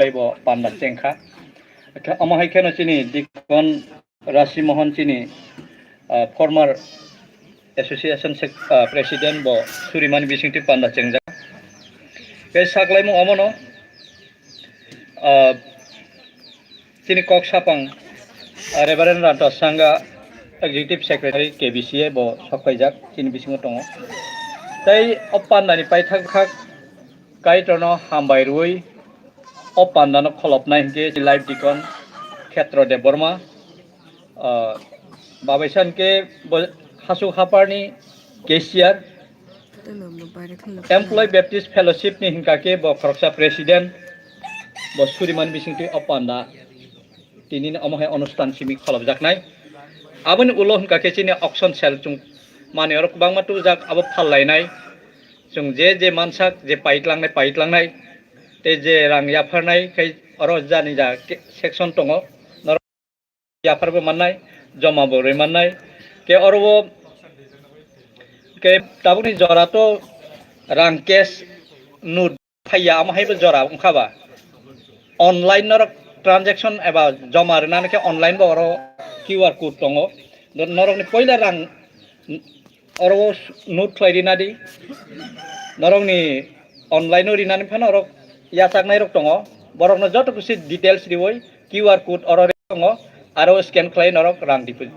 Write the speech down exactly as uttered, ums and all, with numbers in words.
tei bo panda chengkha. Khe omo hai kheno chini Dikon Rasi Mohan chini, ah, former association sec-, ah, president bo surimani bisingtwi panda chengjak. Tei saklaimung omono, ah, chini kok sapang, ah, Reverend Ranta Sanga, Executive Secretary K B C A bo sokpaijak chini bisingo tongo. Tei o pandani paithak thak Kaitorno hambai rwui o pandano kholopnai hinkhe Life Deacon Khetra Debbarma, ah, babaisa hinkhe bo Hasuk Haparni cashier, Employee Baptist Fellowship ni hinkha khe bo khoroksa president, bo suriman bisingtwi o panda tinini omo hai onustan simi kholopjaknai. Aboni ulo hinkha khe chini auction sale chwng manwi oro kwbangma tubujak, abo phallainai. Chwng je je mansak, je paitlangnai, paitlangnai, tei je rang yapharnai, khai oro jani ja ke-, section tongo, norok yapharbo mannai, jomabo rwi mannai. Ke oro o, ke tabukni jora to rang cash nut phaiya, amo haibo jora wngkha ba. Online norok transaction eba joma rwnani khe online bo oro Q R code tongo. Norokni poila rang oro o note khlai rina di. Norokni online o rinani phano orok yachaknai rok tongo. Borokno joto kisi details riwi Q R code oro tongo. Aro scan khlai norok rang deposit,